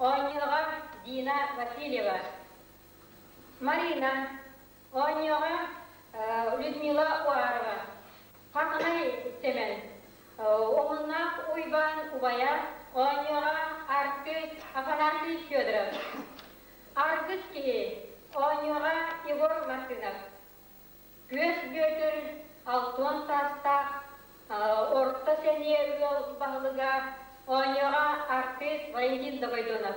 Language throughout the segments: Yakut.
Оонньууга Дина Васильева. Марина, оонньууга Людмила Уарова. Хахынай Сэмэн. Омуннаах Уйбаан убайа, оонньууга артыыс Афанасий Федоров. Аргыс киһи, оонньууга Егор Мартынов. Күөс Бүөтүр алтыан саастаах орто сэниэ ыал баһылыга, оонньууга артыыс Валентин Догойдонов.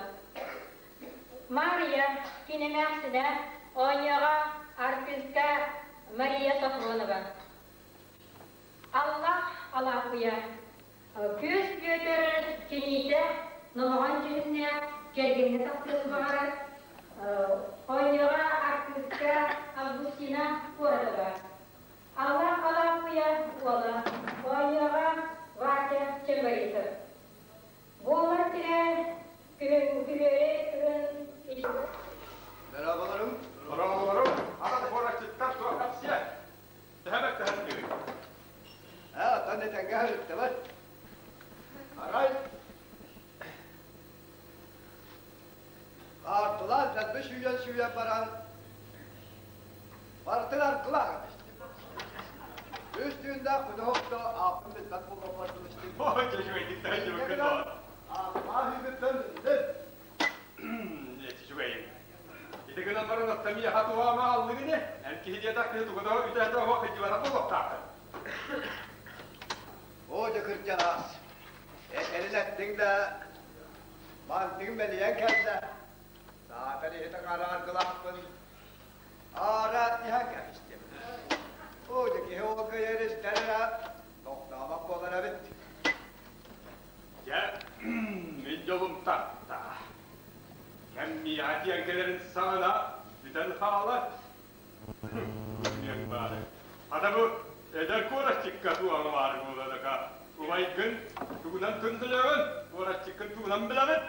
Мария кинэмээхсинэ, оонньууга артыыска Мария Софронова. Аллах Алааппыйа Күөс Бүөтүр киниитэ номоҕон дьүһүннээх кэргэҥҥэ тахсыан баҕарар. Оонньууга артыыска Августина Коротова. Аллах Алааппыйа уола оонньууга Вася Чембарисов. Буолар сирэ күһүөрү кыһын Merhabalarım. Merhabalarım. Ана куораччыттар туохапсия. Төһө бэртэһэн Ээ, оттон этэҥҥэ сырыттыбыт. Арай хаартылаан дэлби сүүйэн-сүүйэн баран барытын аркылаан кэбистим. Үс түүннээх кутуһук да ааппын билбэт буолуохпар дылы Ой, чөчүгэйдик таһыйдыбыккын дуо? Ааппаа үүбүппүн биллим. Чүчүгэйин. Ити гынан баран аттамия туһаама аллыгыны, эн киһи диэтэх киһи тугу да үтэһэтэ оһох илдьибэтэх буолуохтааххын. Оо, дьэ кырдьаҕас, этэрин эттиҥ да, бантыгын бэлийэн кэллэ. Саатар иһитэ арааргылаахпын, аара иһэн кэбистим. Оо, дьэ киһи ол кыайар истэр эрэ, тохтообот буолар эбит. Дьэ, мин дьолум тарта. Кэм миэхэ тиийэн кэлэрин саҕана бүтэн хаалар. Күнүөн баары. Хата бу эдэр куораччыкка туоҕа баар буоладака. Убайгын тугунан күндүлэҕин, куораччыккын тугунан билэҕин?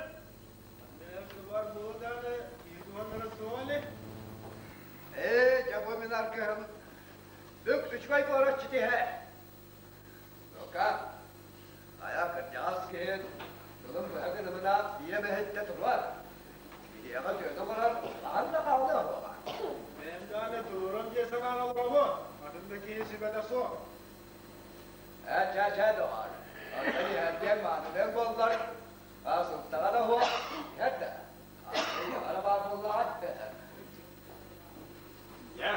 Ээ, дьэ бу мин аргыһым бүк үчүгэй куораччыт иһэ. Ну-ка, хайа кырдьаҕас киһи тылын быһа гынымына биирэ бэһиттэ туруор. Биһиэхэ үтүөнү оҥорор хаһан да хаалыа суоҕа. Бэйэм даҕаны туруоран дии санаан олоробун. Атын да киһи сүбэтэ суох. Ээ, чэ-чэ, доҕоор. Оттон иһэрдиэҥ маанылыаҥ буоллар, сылтаҕа да суох, иһэр да. Аны баар буоллаҕа Дьэ,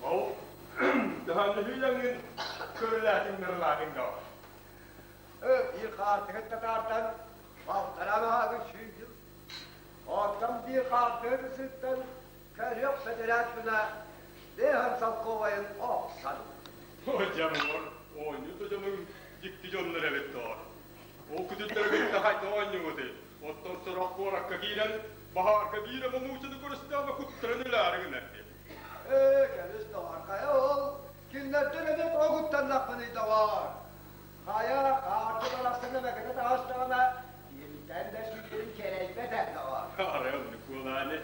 ол дөһөннүһүүлэҥҥин көрүлээтиҥ-нарылаатыҥ доо. Биир хаартыгын татаартан балтараа маһаагы сүүрдүм. Оттон биир хаартыгын сыттан көрүөх бэтэрээт гына бэһэн солкуобайын охсон. Ой, дьэ, оонньуу да дьонуҥ дьикти дьоннор эбит доо. Ол күтүттэрэ кытта хайдах оонньуугутуй? Оттон сорох куоракка киирэн, баһаарга биир эмэ нууччаны көрүстэҕинэ куттарын өлөөрү гынар дии. Ээ, кэбис доҕор, хайа ол кинилэртэн эмиэ тоҕо куттаннахпыный доҕор? Хайа, хаарты барахсаны мэкэтэ таҕыстаҕына, кимтэн да сүүрэрин кэрэйбэт эн доҕор. Арай оннук буолааны.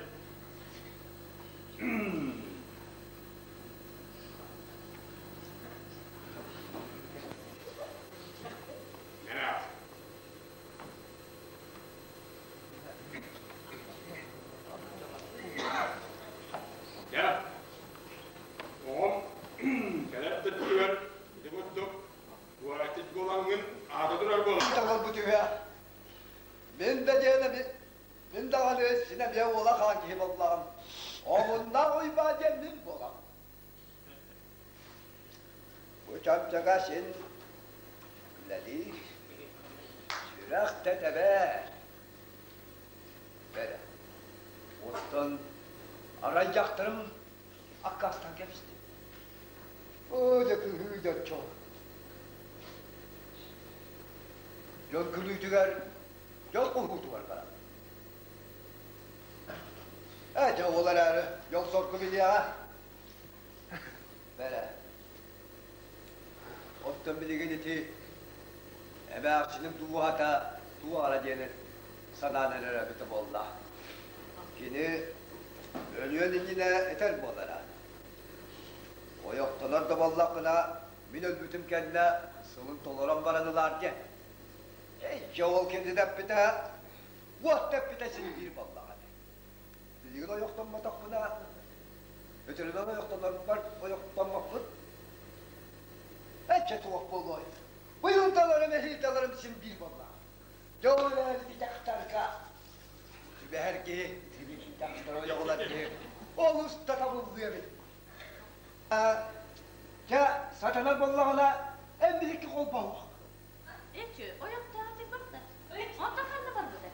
Дьэ, оҕом кэлэр да түгэр ити курдук куораччыт буолаҥҥын аата турар буолан. Таҥалбыт үһэ. Мин да диэн мин даҕаны син эмиэ уола хаан киһи буоллаҕым. Омуннаах Уйбаан диэн мин буолаҕым. Бу чамчака син үлэлиир, сүрэх да тэбэр. Бэрэ. Оттон арай дьахтарым аккаастаан кэбистим. Оо, дьэ кыһыы дьоччо. Дьон күлүүтүгэр, дьол куһуутугар барар. Ээ, дьэ ол эрээри дьол-соргу билиэҕэ. Бэрэ. Оттон билигин ити эмээхсиним дууһата туох эрэ диэни санаан эрэр эбитэ буолла. Кини өлүөн иннинэ этэр буолара. Ойохтонор да буоллаххына, мин өлбүтүм кэннэ сылын толорон баран ылаар диэн. Эй! Эччэ ол кини тэппитэ, уот тэппитэ син биир буоллаҕа дии. Билигин ойохтоммотохпуна, өтөрүнэн ойохтонорбор ойохтоммоппут. Эччэ туох буолуой? Быйылталарым, эһиилталарым син биир буоллаҕа. Дьэ ол эрээри дьахтарга түбэһэр киһи, дьахтар ойоҕулар киһи олус да табыллыа эбит. Дьэ, сатанар буоллаҕына, эн биһикки холбоһуох. Эчи, ойохтоох барда. Онтон ханна барбыта?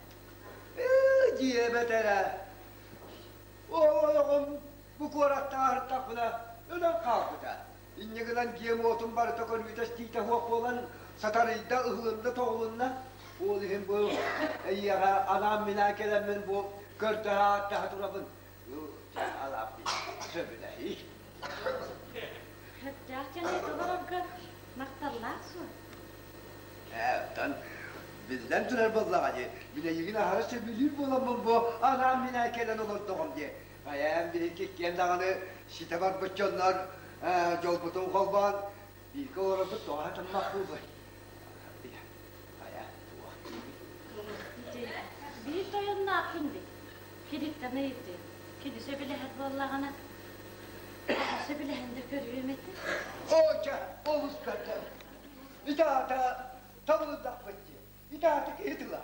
Диэбэт эрэ. Ойоҕум бу куораттааһыртахпына өлөн хаалбыта. Инньэ гынан дьиэм уотун барыта көрүүтэ-истиитэ суох буолан сатарыйда, ыһылынна-тоҕулунна. Ол иһин бу эйиэхэ анаан-минээн кэлэммин бу көрдөһө-ааттаһа турабын. Сөбүлэһии. Сөптөөх дьаһайы толорорго махталлаах суол. Оттон биллэн турар буоллаҕа дии, мин эйигин аһара сөбүлүүр буоламмын бу анаан-минээн кэлэн олордоҕум дии. Хайаан биһиги иккиэн даҕаны ситэ барбыт дьоннор дьолбутун холбоон бииргэ олорорбут тоҕо сатаммат буолуой? Хайа, туох диибин? Биир тойонноохпун дии. Киниттэн ыйытыы. Кини сөбүлэһэр буоллаҕына, сөбүлэһэн да көрүөм этэ. Ооча, олус бэрдэр. Ити аата табылыннахпыт дии. Ити аата киһи тыла.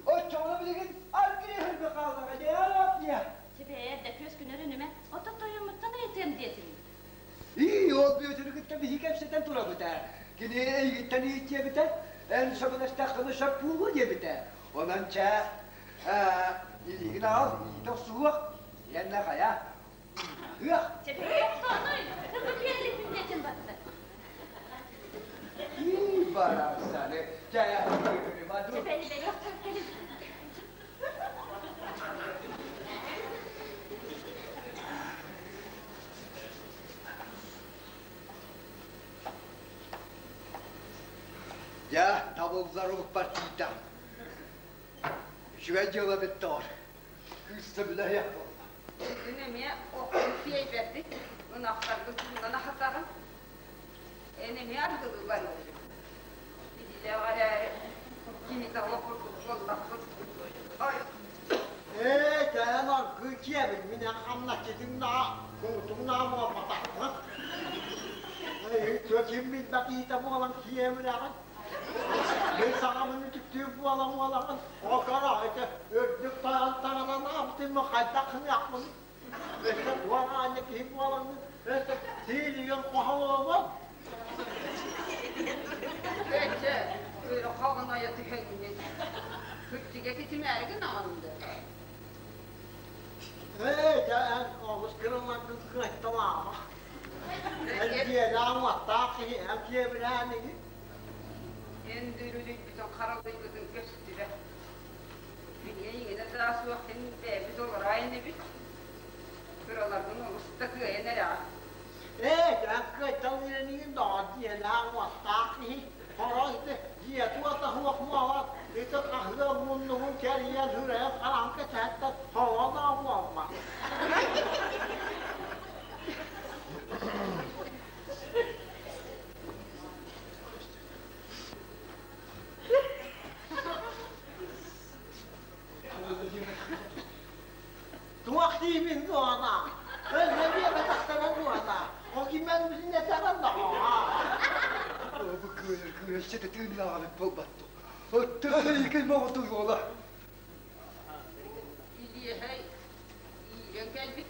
Оччоҕуна билигин аргыый хааллаҕа дии, арааппыйа. Сибээр да күөс күнэр үнүмэ, ото тойоммуттан ыйытыам диэтим. Ии, ол Бүөтүрү кытта биһи кэпсэтэн турабыт ээ. Кини эйигиттэн иитиэбитэ, эн сөбүлэстэххинэ сөп буолуо диэбитэ. Онон чэ, илиигин аҕал, иитэ охсуһуох, итиэннэ хайа, ыах. Чэппиэк тонуй, тылы диэтин батта. Ии, барахсаны, чэ, ду. Чэпэни бэлиэхтэр кэлин. Дьэ, табыллар уһукпар тиийдэҕим. Үчүгэй дьыала бүттэ ол. Кыыс сөбүлэһиэх буолла. Бүгүн эмиэ оккун тиэйбэппит, ынахтаргын суунан аһатаҕын. Эн эмиэ аргылыы барыаҕыҥ. Идилээх эрээри, кини того курдук буоллахпыт. Ой, Ээ, кэлэн аргыы киэбин, мин эн хамначчытыҥ-наа, куутуҥ-наа буолбатахпын. Эйигин ким билбэт иитэ буолан киэмирэҕин. Мин саҥабын үтүктүүр буолан буолаҕын, окоро ити үрдүк тойон таҥаран аабытын хайдах гыныахпын? Өссө туох аанньа киһи буолаҥҥын, өссө сиилигин хоһолообот. Эчэ, хаҕын айа түһэҥҥин. Күрдьүгэ китимээри гынаҕын да. Ээ, дьэ эн олус кыраларгын кыайталаама. Эн дьиэлээх-уоттаах киһи, эн киэбирээн игин. Эн дөрүлүйбүтүн харалыйбытын көстүбэт. Билиэ иҥинэ да суох син бэйэбит олороо инибит. Кыраларгын олус да кыайан эрэҕин. Ээ, дьэ кыайталыыр инигин доҕор дьиэлээх-уоттаах киһи. Хоро ити дьиэ туота суох буолан, ити хаһыа муннугун кэрийэн үрэн хараҥ кэтэһэттэн хоро да буолла. Туох диибин дуона? Өллөрүө бэтахтара дуона? Ол кимэн билин этэҕин доҕоо? Бу кыайар кыайар тыыннааҕын буолбатту. Оттон моҕотуйуола. Илиэһэй иирэн кэлбит.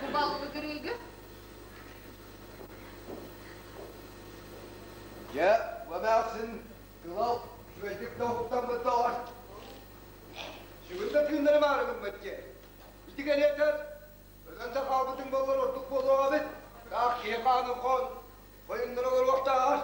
Тугу баллыгырыыгы? Дьэ, бу эмээхсин тыла үчүгэйдик да уһуктаммыт доҕор. Сүгүн да тыыннары маарыгыммыт дии. Ити кэриэтэ өлөн да хаалбытыҥ буоллар ордук буолуох эбит. Таах киһи хаанын хон, хойуннара олоруохтааҕар.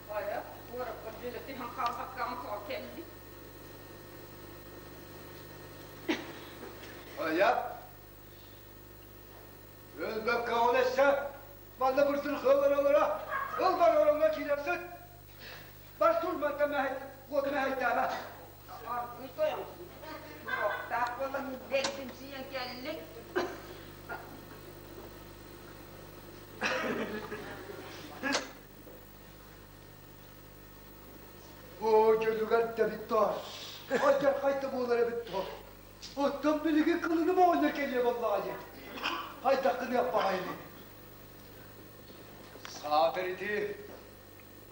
Хайа, куоракка дьөлө түһэн хаалбаккаҕын тоҕо кэллиҥ? Айа, Өлбөккө ол эссе манна бырсырхыалар олоро. Ыл бар ороҥҥо киирэн сыт. Бар тур мантан уоту мэһэйдээмэ. Аргый тойонсун. Туохтаах буолан бэрдимсийэн кэллиҥ? Оо, дьонугар да эбит доо. Алдьархай да буолар эбит доо. Оттон билигин кылыным оҕонньор кэлиэ буоллаҕа дии. Хайдах гыныах баҕайыный? Саатар ити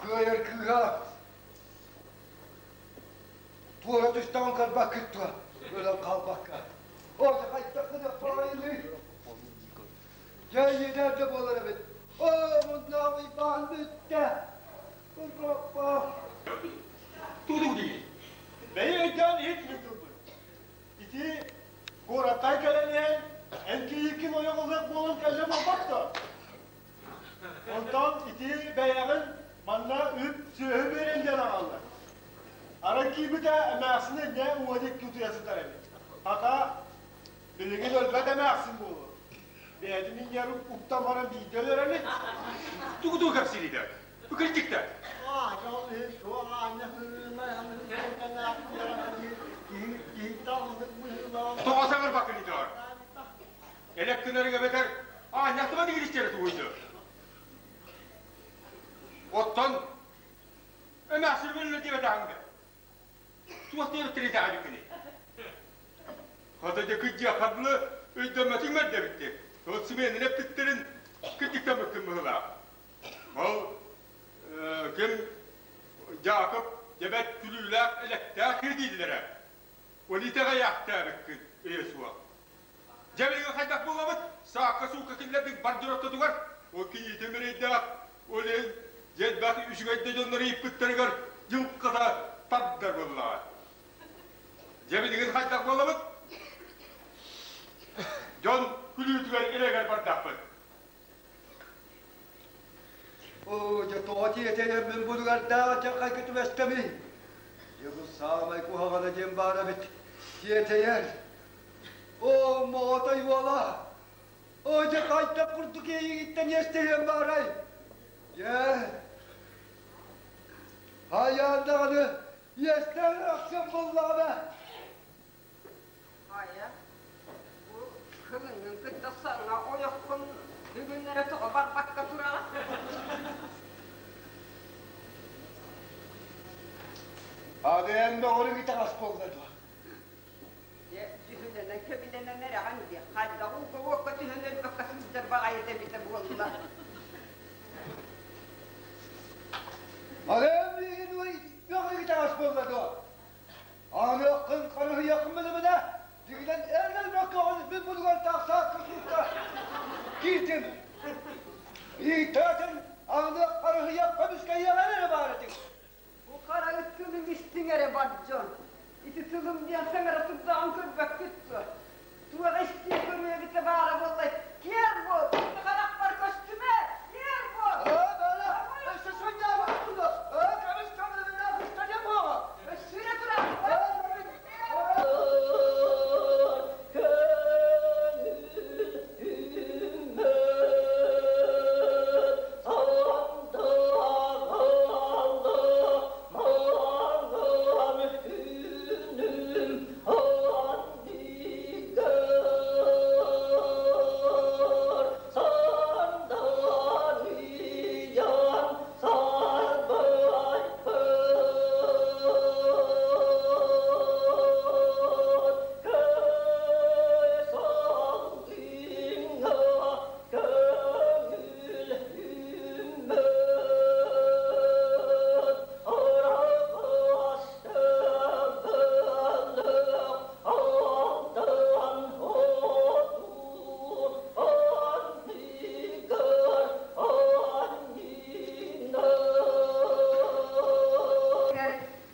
кыайар кыыһа туора түстэҕин көрбөккүт дуо? Өлөн хаалбакка. Оо, хайдах гыныах баҕайыный? Дьэ, иэдээн да буолар эбит. Оо, муннаах Уйбаан бүттэ. Тутуу дии. Бэйи өйдөөн иһит тылбын. Ити куораттан кэлэн иһэн эн кийииккин ойох ылыах буолан кэллэ буолбат дуо? Онтон ити бэйэҕин манна үп сүөһү биэрэн диэн аҕалла. Арай киирбитэ эмээхсин инньэ уҥа диэки утуйа сытар эбит. Хата билигин өлбөт эмээхсин буолуо. Бэйэтин инньэр уктан баран биирдэ өлөр эбит. Тугу-тугу кэпсиирий Кырдьыкта. Тоҕо саҥарбаккын итоор? Элек гынарыҥ эбэтэр аанньахтыма дигилистэрэ тугуйду? Оттон эмээхсин өллө диэбэтэҕиҥ да? Туох диэбиттэрий итэҕэйбиккиний? Хата дьэ кырдьыахха дылы өйдөммөтүҥ мэрдэбиттик. Ол симиэнин эппиттэрин кырдьыктаммыккын быһыылаах. Ол ким Дьаакып дьэбэт күлүүлээх элэктээх киһи дииллэрэ. Ол итэҕэйээхтээбиккин өйө суох. Дьэ билигин хайдах буолабыт? Саакка-суукка киллэрбит бар дьон ортотугар ол кийиитэ мирэйдээх, ол иһин дьэлбэх үчүгэй да дьоннор ыйыппыттарыгар дьылҕата тардар буоллаҕа. Дьэ билигин хайдах буолабыт? Дьон күлүүтүгэр илэгэр бардахпыт. Оо, дьэ тоҕо тиэтэйэммин булугардаах дьахайга түбэстэмий? Дьэ бу саамай куһаҕана диэн баар эбит. Тиэтэйэр. Оо, моҕотой уола! Оо, дьэ хайдах курдук эйигиттэн иэстэһиэм баарай? Дьэ, хайаан даҕаны иэстэһэр ахсым буллаҕына! Хайа, бу кылыҥҥын кытта саҥа ойоххун бүгүн эрэ тоҕо барбакка тураҕын? Аҕыйан бөҕөрүк итэҕэс буолла дуо? Дьэ, дьүһүнэнэн кэбилэнэн эрэҕин дии. Хайдах ууга-уокка түһэн өлбөккө сылдьар баҕайыта эбитэ буолла. Аҕыйан миигин бөҕөрүк итэҕэс буолла дуо? Ааныаххын, харыһыйыаххын билиминэ, дьигинэн эн өлбөккөҕүн мин булугар тахсаакка суукка киирдим. Ииттээтин ааныах харыһыйах көмүскэйиэҕэ эрэ баар этиҥ. Бу хара ыт тылын истиҥ эрэ бар дьон. Ити тылым диэн саҥара турдаҕын көрбөккүт дуо? Туох истиэ көрүө эбитэ баара буоллай? Киэр буол! Харахпар көстүмэ! Киэр буол! Өссө сынньаабаккын дуо? Көмүс көмүлүнэ кыстаньа буоҕа! Өссүрэ турар!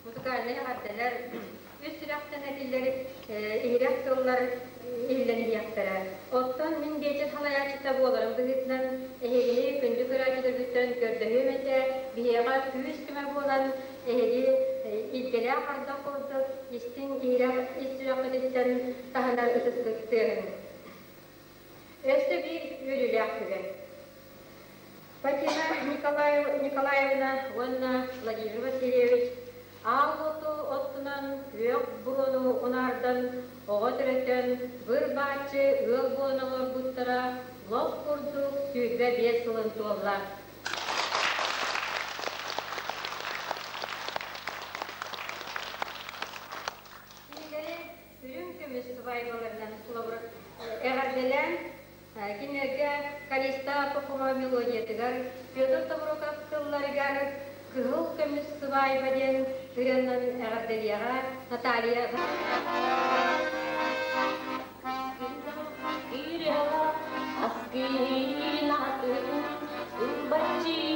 Музыкальнай эҕэрдэлэр үс сүрэхтэн этиллэр иһирэх тыллар иһиллэн иһиэхтэрэ. Оттон мин биэчэр салайааччыта буоларым быһыытынан эһигини күндү көрөөччүлэргиттэн көрдөһүөм этэ, биһиэхэ күүс-көмө буолан эһиги илгэлээх ардах курдук истиҥ иһирэх ис сүрэххититтэн таһынар ытыспыт тыаһын. Өссө биир үөрүүлээх түгэн. Фатина Николаевна уонна Владимир Васильевич аал уоту оттунан күөх буруону унаардан, оҕо төрөтөн, быр-бааччы ыал буолан олорбуттара лоп курдук 25 сылын туолла. Кинилэри үрүҥ көмүс сыбаайбаларынан холобур эҕэрдэлээн кинилэргэ Калиста Попова мелодиятыгар Петр Тобуроков тылларыгар Кыһыл көмүс сыбаайба диэн ырыанан эҕэрдэлиэҕэ Наталья Ырыала аскыынатын ылбаччы.